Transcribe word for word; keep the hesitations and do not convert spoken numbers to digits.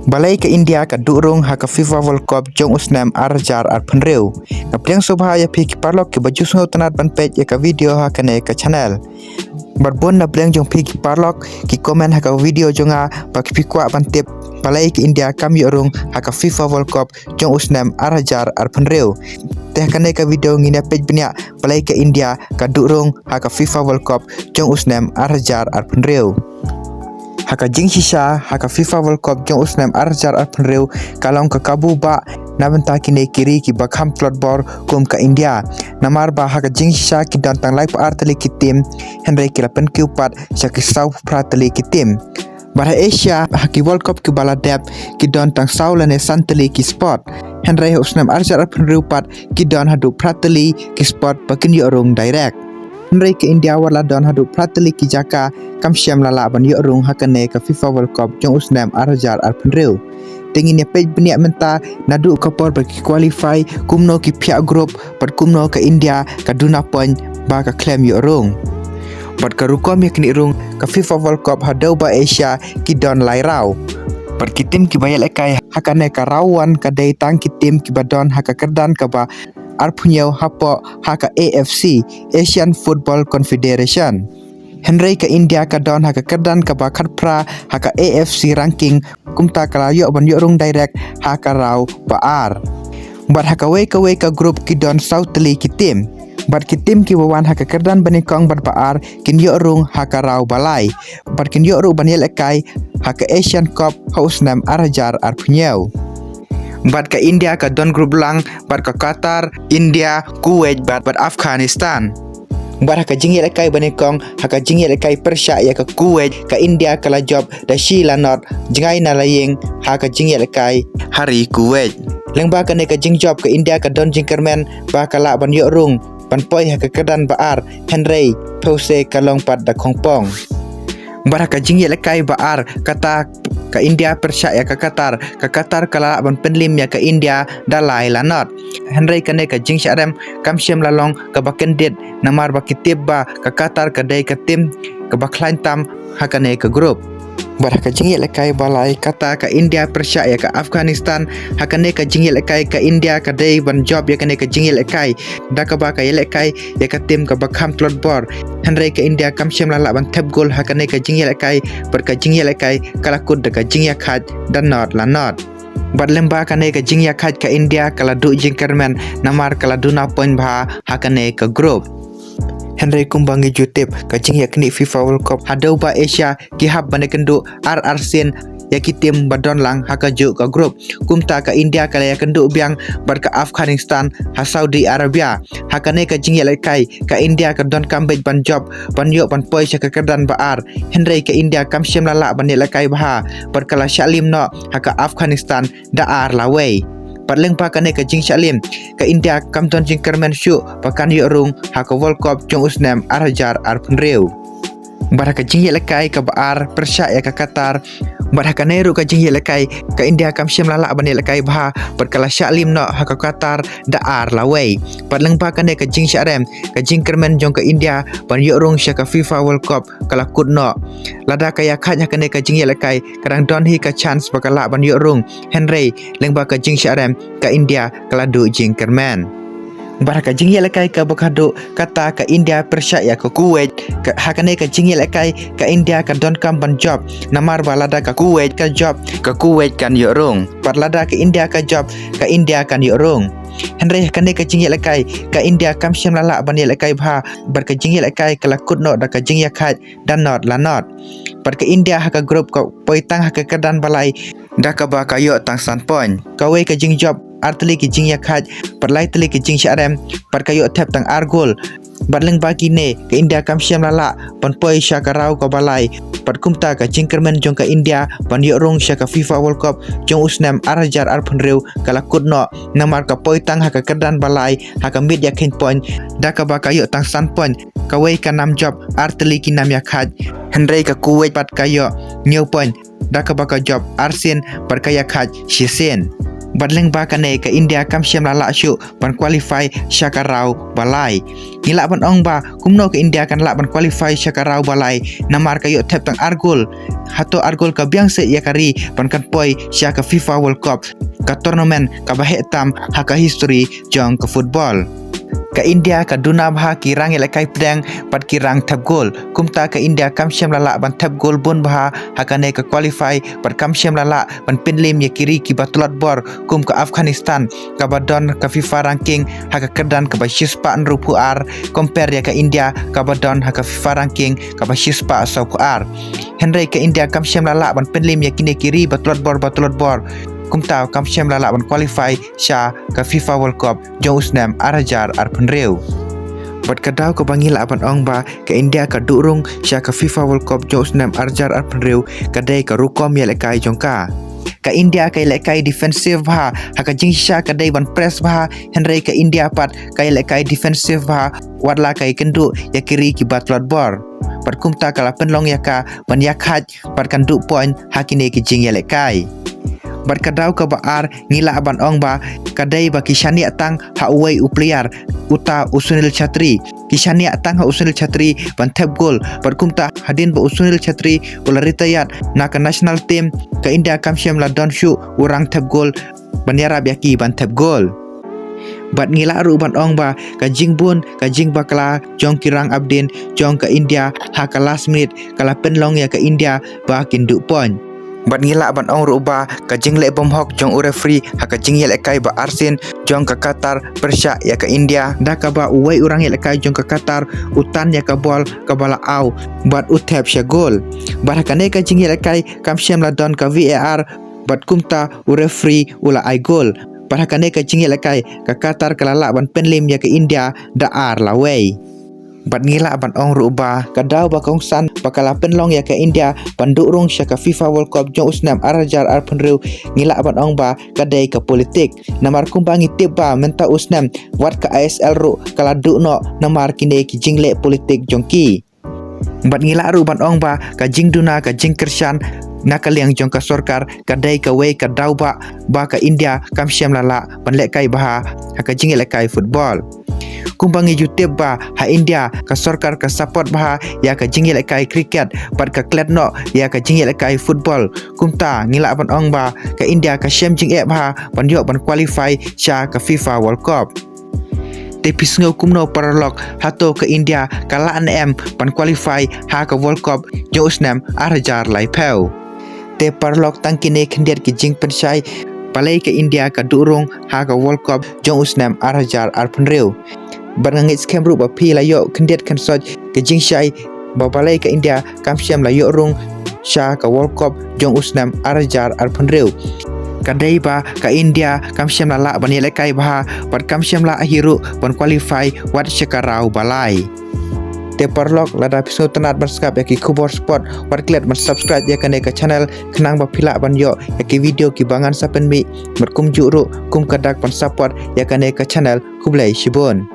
Balei ka India ka duh rung ha ka FIFA World Cup jong u snem ar hajar arphew hynriew. Nga pdiang sngewbha ïa phi ki paralok kiba ju sngewtynnat ban peit ïa ka video ha kane ka channel. Bad bun na pdeng jong phi ki paralok ki comment ha ka video jong nga ba ki phi kwah ban tip balei ka India kam ïoh rung ha ka FIFA World Cup jong u snem ar hajar arphew hynriew. Te ha kane ka video ngin ïa peit bniah balei ka India ka duh rung ha ka FIFA World Cup jong u snem ar hajar arphew hynriew. Ha ka jingshisha ha ka FIFA World Cup jong u snem ar hajar arphew hynriew ka long ka kabu bah na bynta kine ki ri kiba kham tlot bor kum ka India. Namar ba ha ka jingshisha ki don tang laiphew ar tylli ki team, hynrei ki la pynkiew pat sha ki sawphew phra tylli ki team. Bad ha Asia ha ki World Cup kiba la dep ki don tang saw lane san tylli ki sport. Hynrei ha u snem ar hajar arphew hynriew pat ki don haduh phra tylli ki sport ba kin ïoh rung direct. Hynrei ka India wat la don haduh phra tylli ki jaka kam shym la lah ban ïoh rung ha kane ka FIFA World Cup jong u snem ar hajar arphew hynriew. Te ngin ïa peit bniah mynta naduh ka por ba ki qualify, kumno ki phiah group bad kumno ka India ka duna point ba ka khlem ïoh rung. Bad ka rukom ïa knieh rung ka FIFA World Cup haduh ba Asia ki don lai raw. Bad ki team kiba ïalehkai ha kane ka round one ka dei tang ki team kiba don ha ka kyrdan kaba arphew hynñiew hapoh ha ka A F C, Asian Football Confederation. Hynrei ka India ka don ha ka kyrdan kaba khatphra ha ka A F C ranking, kumta ka la ïoh ban ïoh rung direct ha ka round ba ar. Bad ha kawei kawei ka group ki don saw tylli ki team. Bad ki team kiba wan ha ka kyrdan ba nyngkong bad ba ar kin ïoh rung ha ka round ba lai. Bad kin ïoh ruh ban ïalehkai ha ka Asian Cup ha u snem ar hajar arphew hynñiew. Bad ka India ka don group lang bad ka Qatar, India, Kuwait bad, bad Afghanistan. Bad ha ka jingïalehkai ba nyngkong, ha ka jingïalehkai pyrshah ïa ka Kuwait, ka India ka la jop da shi la not, jngai na la ïing ha ka jingïalehkai ha ri Kuwait. Lyngba kane ka jingjop ka India ka don jingkyrmen ba ka lah ban ïoh rung ban poi ha ka kyrdan ba ar, hynrei phewse ka long pat da khongpong. Bad ha ka jingïalehkai ba ar kata ka India pyrshah ïa ka Qatar, ka Qatar ka la lah ban pynlim ïa ka India da lai la not. Hynrei kane ka jingshah rem kam shym la long kaba kyndit, namar ba ki tip ba ka Qatar ka dei ka team kaba khlaiñ tam ha kane ka group. Bad ha ka jingïalehkai ba lai kata ka India pyrshah ïa ka Afghanistan, ha kane ka jingïalehkai ka India ka dei ban jop ïa kane ka jingïalehkai da kaba ka ïalehkai ïa ka team kaba kham tlot bor. Hynrei ka India kam shym la lah ban thep gol ha kane ka jingïalehkai, bad ka jingïalehkai ka la kut da ka jingïakhaid da not la not. Bad lyngba kane ka jingïakhaid ka India ka la duh jingkyrmen, namar ka la duna point bha ha kane ka group. Hynrei kumba ngi ju tip, ka jingïaknieh FIFA World Cup haduh ba Asia ki hap ban ïakynduh ar ar sien ïa ki team ba don lang ha kajuh ka group. Kumta ka India ka la ïakynduh biang bad ka Afghanistan ha Saudi Arabia. Ha kane ka jingïalehkai ka India ka donkam beit ban jop ban ïoh ban poi sha ka kyrdan ba ar. Hynrei ka India kam shym la lah ban ïalehkai bha bad ka la shah lim noh ha ka Afghanistan da ar la wei. Bad lyngba kane ka jingshah lim ka India kam don jingkyrmen shuh ba kan ïoh rung ha ka World Cup jong u snem ar hajar arphew hynriew. Bad ha ka jingïalehkai kaba ar pyrshah ïa ka Qatar. Bad ha kane ruh ka jingïalehkai ka India kam shym la lah ban ïalehkai bha bad ka la shah lim noh ha ka Qatar da ar la wei. Bad lyngba kane ka jingshah rem ka jingkyrmen jong ka India ban ïoh rung sha ka FIFA World Cup ka la kut noh. Lada ka ïakhaid ha kane ka jingïalehkai ka dang don hi ka chance ba ka lah ban ïoh rung. Hynrei lyngba ka jingshah rem ka India ka la duh jingkyrmen. Bad ha ka jingïalehkai kaba khatduh kata ka India pyrshah ïa ka Kuwait. Ka, ha kane ka jingïalehkai ka India ka donkam ban jop, namar ba lada ka Kuwait ka jop, ka Kuwait kan ïoh rung. Bad lada ka India ka jop, ka India kan ïoh rung. Hynrei ha kane ka jingïalehkai ka India kam shym la lah ban ïalehkai bha bad ka jingïalehkai ka la kut noh da ka jingïakhaid da not la not. Bad ka India ha ka group ka poi tang ha ka kyrdan ba lai da kaba ka ïoh tang san point. Kawei ka jingjop, ar tylli ki jingïakhaid bad lai tylli ki jingshah rem bad ka ïoh thep tang ar gol. Bad lyngba kine ka India kam shym la lah ban poi sha ka round kaba lai. Bad kumta ka jingkyrmen jong ka India ban ïoh rung sha ka FIFA World Cup jong u snem ar hajar arphew hynriew ka la kut noh, namar ka poi tang ha ka kyrdan ba lai ha ka miet ïakheiñ point da kaba ka ïoh tang san point. Kawei ka nam jop, ar tylli ki nam ïakhaid. Hynrei ka Kuwait pat ka ïoh hynñiew point da kaba ka jop ar sien bad ka ïakhaid shi sien. Bad lyngba kane ka India kam shym la lah shuh ban qualify sha ka round ba lai. Ngi lah ban ong ba kumno ka India kan lah ban qualify sha ka round ba lai, namar ka ïoh thep tang ar gol. Hato ar gol ka biang seh ïa ka ri ban kan poi sha ka FIFA World Cup, ka tournament kaba heh tam ha ka history jong ka football. Ka India ka duna bha ki rang ïalehkai pdeng bad ki rang thep gol. Kumta ka India kam shym la lah ban thep gol bun bha ha kane ka qualify bad kam shym la lah ban pynliem ïa ki ri kiba tlot bor kum ka Afghanistan, kaba don ka FIFA ranking ha ka kyrdan kaba shispah hynriewphew ar, compare ïa ka India kaba don ha ka FIFA ranking kaba shispah sawphew ar. Hynrei ka India kam shym la lah ban pynliem ïa kine ki ri ba tlot bor ba tlot bor. Kumta kam shym la lah ban qualify sha ka FIFA World Cup jong u snem ar hajar arphew hynriew. Bad ka daw kaba ngi lah ban ong ba ka India ka duh rung sha ka FIFA World Cup jong u snem ar hajar arphew hynriew ka dei ka rukom ïalehkai jong ka. Ka India ka ïalehkai defensive bha, ha ka jingshisha ka dei ban press bha, hynrei ka India pat ka ïalehkai defensive bha, wat la ka ïakynduh ïa ki ri kiba tlot bor. Bad kumta ka la pynlong ïa ka ban ïakhaid bad kan duh point ha kine ki jingïalehkai. Bad ka daw kaba ar ngi lah ban ong ba ka dei ba ki shaniah tang ha uwei u player, uta u Sunil Chhetri. Ki shaniah tang ha u Sunil Chhetri ban thep gol. Bad kumta hadien ba u Sunil Chhetri u la retire na ka national team, ka India kam shym la don shuh u rang thep gol ban ïarap ïa ki ban thep gol. Bad ngi lah ruh ban ong ba ka jingbun, ka jingbakla jong ki rang update jong ka India ha ka last minute ka la pynlong ïa ka India ba kin duh point. Bad ngi lah ban ong ruh ba ka jingleh bymhok jong u referee ha ka jingïalehkai ba arsien jong ka Qatar pyrshah ïa ka India, da kaba uwei u rang ïalehkai jong ka Qatar u tan ïa ka bol kaba la aw bad u thep sha gol. Bad ha kane ka jingïalehkai kam shym la don ka VAR, bad kumta u referee u la ai gol. Bad ha kane ka jingïalehkai ka Qatar ka la lah ban pynliem ïa ka India da ar la wei. Bad ngi lah ban ong ruh ba ka daw ba kongsan ba ka la pynlong ïa ka India ban duh rung sha ka FIFA World Cup jong u snem ar hajar arphew hynriew, ngi lah ban ong ba ka dei ka politik. Namar kumba ngi tip ba mynta u snem wat ka ISL ruh ka la duh noh namar kine ki jingleh politik jong ki. Bad ngi lah ruh ban ong ba ka jingduna, ka jingkyrshan na ka liang jong ka sorkar ka dei kawei ka daw ba, ba ka India kam shym la lah ban lehkai bha ha ka jingïalehkai football. Kumba ngi ju tip ba ha India ka sorkar ka support bha ïa ka jingïalehkai cricket bad ka klet noh ïa ka jingïalehkai football. Kumta ngi lah ban ong ba ka India ka shem jingeh bha ban ïoh ban qualify sha ka FIFA World Cup. Te phi sngew kumno paralok, hato ka India ka lah ne em ban qualify ha ka World Cup jong u snem ar hajar laiphew? Te paralok, tang kine khyndiat ki jingpynshai, balei ka India ka duh rung ha ka World Cup jong u snem ar hajar arphew hynriew. Bad nga ngeit skhem ruh ba phi la ïoh khyndiat khynsoit ka jingshai ba balei ka India kam shym la ïoh rung sha ka World Cup jong u snem ar hajar arphew hynriew. Ka dei ba ka India kam shym la lah ban ïalehkai bha bad kam shym la lah hi ruh ban qualify wat sha ka round ba lai. Te paralok, lada phi sngewtynnat ban sngap ïa ki khubor sport, wat klet ban subscribe ïa kane ka channel khnang ba phi lah ban ïoh ïa ki video kiba ngan sa pynmih bad kumjuh ruh kum ka dak ban support ïa kane ka channel. Khublei shibun.